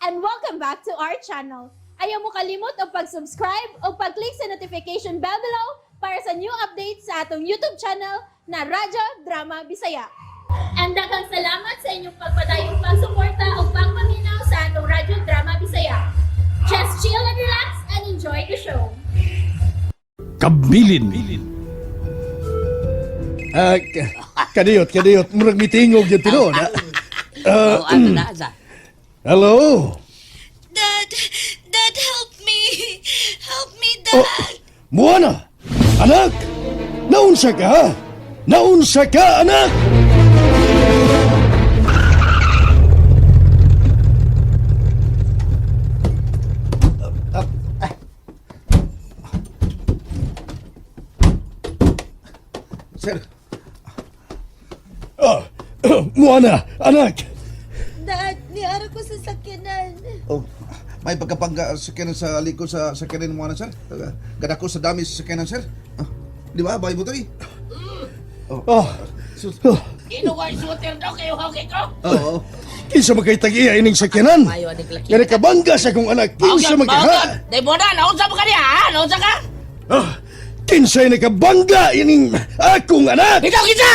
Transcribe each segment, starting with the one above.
And welcome back to our channel. Ayaw mo kalimot og pag-subscribe o pag-click sa notification bell below para sa new updates sa atong YouTube channel na Radyo Drama Bisaya. And daghang salamat sa inyong pagpadayong pagsuporta o pagpaminaw sa atong Radyo Drama Bisaya. Just chill and relax and enjoy the show. Kabilin. Ah, kadiyot, kadiyot. Murag mitingog yung tinuod, ha? Oh, ano na sa? Hello? Dad! Dad, help me! Help me, Oh, Dad! Moana! Anak! Naunsa ka, ha? Naunsa ka, anak! Sir, Ah, Moana, anak! Dad, niara ko sa sakyanan. Oh, may pagkapangga sa sakyanan sa likod sa sakyanan mo na, sir. Gada ko sa dami sa sakyanan, sir. Ah, di ba? Bay mo to eh. Oh, Sus. oh, Kinuha yung shooter daw kayo hawke ko. Oo. kinsa magkay tag-iya ining sakyanan? Mayo aning laki. Nga nakabangga sa akong anak, kinsa magka, ha? Day mo na, naunsa mo ka niya, ha? Naunsa ka? Ah, kinsa'y nakabangga ining akong anak? Ikaw kinsa!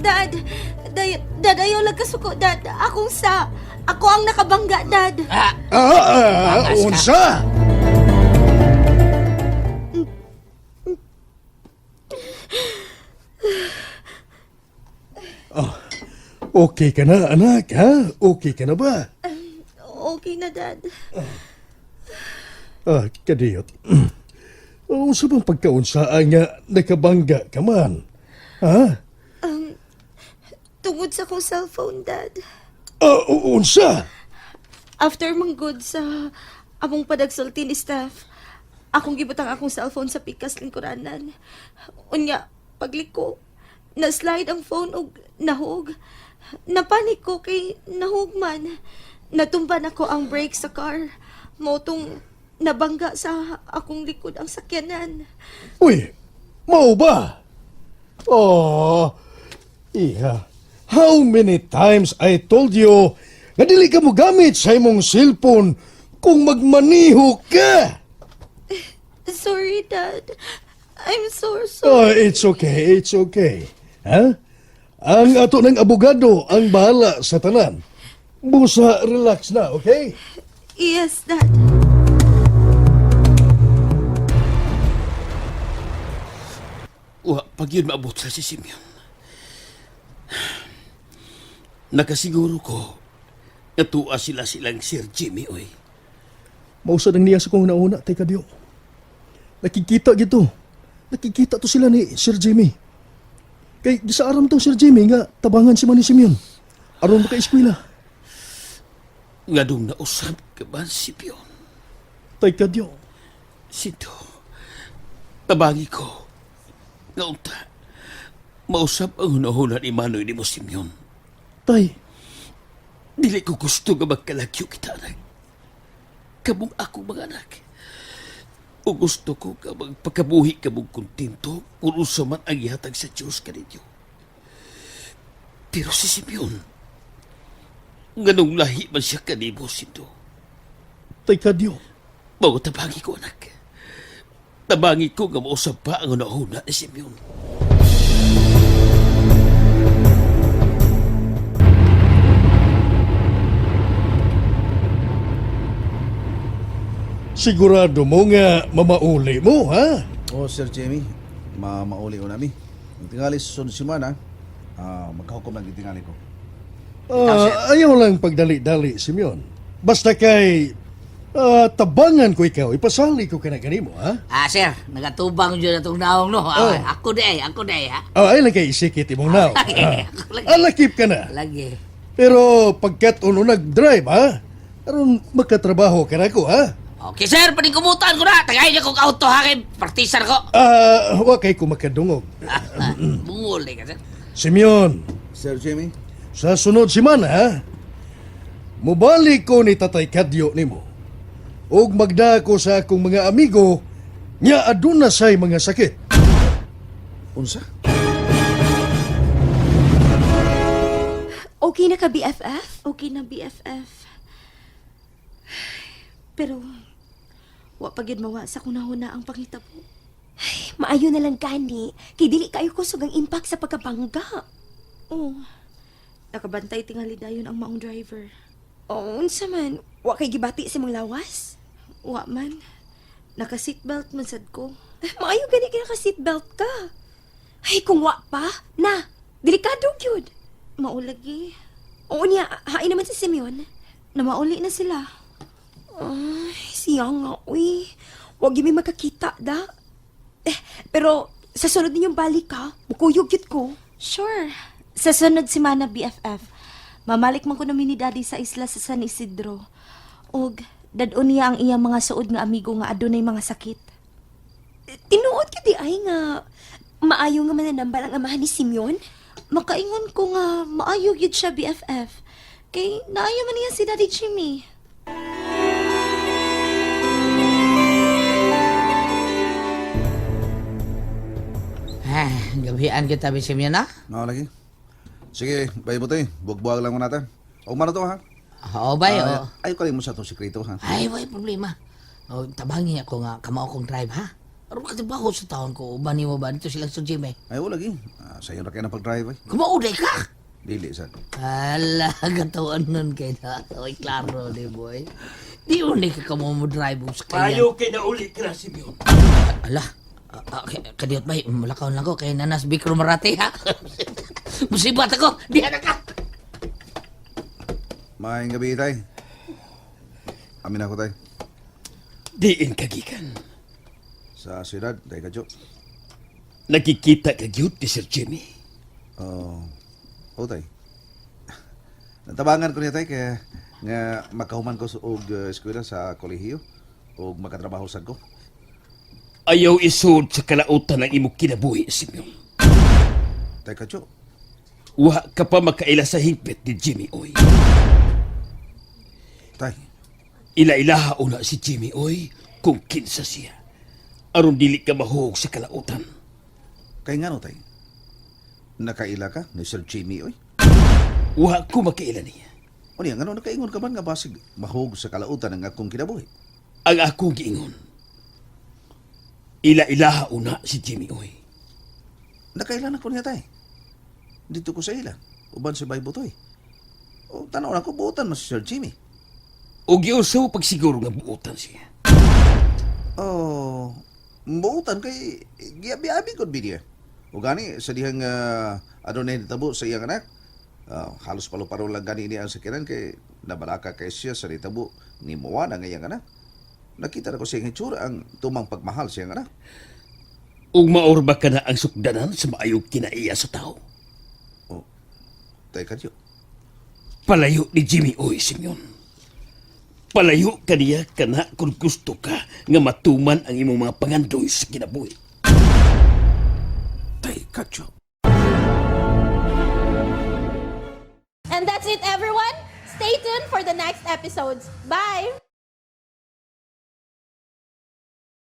Dad! Dad, Dad, ayaw lang kasuko, Dad. Akong sa... Ako ang nakabangga, Dad. Ah, Ah, ah, Bangas ka. unsa? Oh, okay ka na, anak, ha? Okay ka na ba? Okay na, Dad. Ah, kadiyot. Unsa bang pagkaunsa nga nakabangga ka man? Ha? Tungod sa akong cellphone, Dad. Ah, unsa? After manggod sa among padagsulti ni Steph, akong gibutang akong cellphone sa pikas lingkuranan. Unya, pagliko, na-slide ang phone og nahug. Napanik ko kay nahug man. Natumba na ko ang brake sa car. Motong nabangga sa akong likod ang sakyanan. Uy, mao ba? Oh, iha. How many times I told you nga dili ka mo gamit sa imong cellphone kung magmaniho ka? Sorry, Dad. I'm so Oh, sorry. it's okay, it's okay. Ha? Ang ato ng abogado ang bahala sa tanan. Busa, relax na, okay? Yes, Dad. Wa, pag yun maabot sa si Simeon. Nakasiguro ko, natuwa sila silang Sir Jimmy, oy. Mausa nang niya sa kong nauna, teka Diyo. Nakikita gito. Nakikita to sila ni Sir Jimmy. Kay gisaaram tong Sir Jimmy nga tabangan si Manny Simeon. Aron maka-eskwela. Nga dong nausap ka ba, Simeon? Teka Diyo. Sito, tabangi ko. Nga unta, mausap ang hunahuna ni Manoy ni mo, Simeon. Tay, Dili ko gusto nga magkalagyo kita, anak. Kamong akong mga anak. O gusto ko ka magpakabuhi kamong kontento kung unsa man ang ihatag sa Diyos kaninyo. Pero si Simeon, nganong lahi man siya kanimo, Sindo. teka Diyo. Bago tabangi ko, anak. Tabangi ko nga mausap pa ang hunahuna ni Simeon. Sigurado mo nga mamauli mo, ha? Oh, Sir Jamie, mauli ko nami. Ang tingali sa sunod semana, magkahukom lang yung tingali ko. Ah, ayaw lang pagdali-dali, Simeon. Basta kay tabangan ko ikaw, ipasali ko ka na kanimo, ha? Ah, sir, nagatubang dyan atong naong, no? Oh. Ah, ako di, ako di, ha? Ah, ay lang kay isikit imong naw. Lagi, Ah. ako lagi. Ah, lakip ka na. Lagi. Pero pagkat uno nag-drive, ha? Aron makatrabaho ka na ko, ha? Okay, sir, paningkumutan ko na. Tagay niya kong auto, ha? Kay partisan ko. Ah, wa kay ko makadungog. Bungol, eh, ka, sir. Simeon, Sir Jamie, sa sunod semana, ha? Mubalik ko ni Tatay Kadyo nimo. Ug magda ko sa akong mga amigo nga aduna say mga sakit. unsa? Okay na ka, BFF? Okay na, BFF. Pero wa pa gyud mawa sa kunahuna ang panghitabo. Maayo na lang gani, kay dili kayo kusog ang impact sa pagkabangga. Oh. Nakabantay tingali dayon ang maong driver. Oh, unsa man, wa kay gibati sa imong lawas? Wa man. Naka seatbelt man sad ko. Eh, maayo gani kay naka seatbelt ka. Ay, kung wa pa, na, delikado gyud. Maulagi. Oo niya, hain naman si Simeon. Namauli na sila. Ay, siya nga, uy. Huwag yun may magkakita, da. Eh, pero sa sunod ninyong balik ka, mukuyog yun ko. Sure. Sa sunod semana BFF, mamalik man ko namin ni Daddy sa isla sa San Isidro. Og dadon niya ang iyang mga suod nga amigo nga adunay mga sakit. Eh, tinuod ka di ay nga, maayo nga mananambal ang amahan ni Simeon. Makaingon ko nga maayo gyud siya BFF. Kay naayo man niya si Daddy Jimmy. Ha, gabihan kita bisim yan ha? Mao lagi. Sige, bay butoy. Buwag-buwag lang mo natin. O mano to ha? Oo, bay, oo. Ayaw ka mo sa itong sikreto ha. Ay, way problema. O, tabangi ako nga, kamao kong drive, ha? Aron ka trabaho sa taon ko, uban mo ba? Dito silang sa gym, eh. Ayaw lagi. Ah, sayo na kayo ng pag-drive ay. Kumauday ka! Dili sad. Ala, katawan nun kay na. Oy, klaro, di boy. Di uni ka kamo mo drive sa kanya. Ayaw kay nauli ka na, Simeon. Ala, kadiyot bay, mulakaw lang ko kay Nanas Bikro Marate, ha? Musibat ako, di na ka! Maayong gabi tay. Amin ako tay. Diin kagikan. Sa siyudad, tay kadyo. Nakikita ka gyud ni Sir Jimmy. Oh, oh tay. Natabangan ko niya tay kaya nga makahuman ko sa og eskwela sa kolehiyo og makatrabaho sad ko. Ayaw isod sa kalautan ang imong kinabuhi, Simeon. Tay kadyo. Wa ka pa makaila sa higpit ni Jimmy Oy. Tay, Ila-ilaha una si Jimmy Oy kung kinsa siya. Aron dili ka mahug sa kalautan. kay ngano tay? Nakaila ka ni Sir Jimmy oy. Wa ko makaila niya. Unya ngano nakaingon ka man nga basig mahug sa kalautan ang akong kinabuhi. Ang akong giingon. Ila-ilaha una si Jimmy Oy. Nakaila na ko niya tay. Dito ko sa ila. Uban si Bay Butoy. O tanaw na ko buotan man si Sir Jimmy. O giusaw pagsiguro nga buotan siya. Oh, buotan kay giabi-abi gud bidiya. O gani sa dihang adunay nitabo sa iyang anak. Halos paluparo lang gani niya ang sakiran kay nabalaka kay siya sa nitabo ni Moana nga iyang anak. Nakita na ko sa iyang hitsura ang tumang pagmahal sa iyang anak. Ug maor ba ka na ang sukdanan sa maayong kinaiya sa tao? Oh, tay kadyo. Palayo ni Jimmy Oy, Simeon. Palayo kaniya kana kung gusto ka nga matuman ang imong mga pangandoy sa kinabuhi. Tay kadyo. And that's it, everyone. Stay tuned for the next episodes. Bye!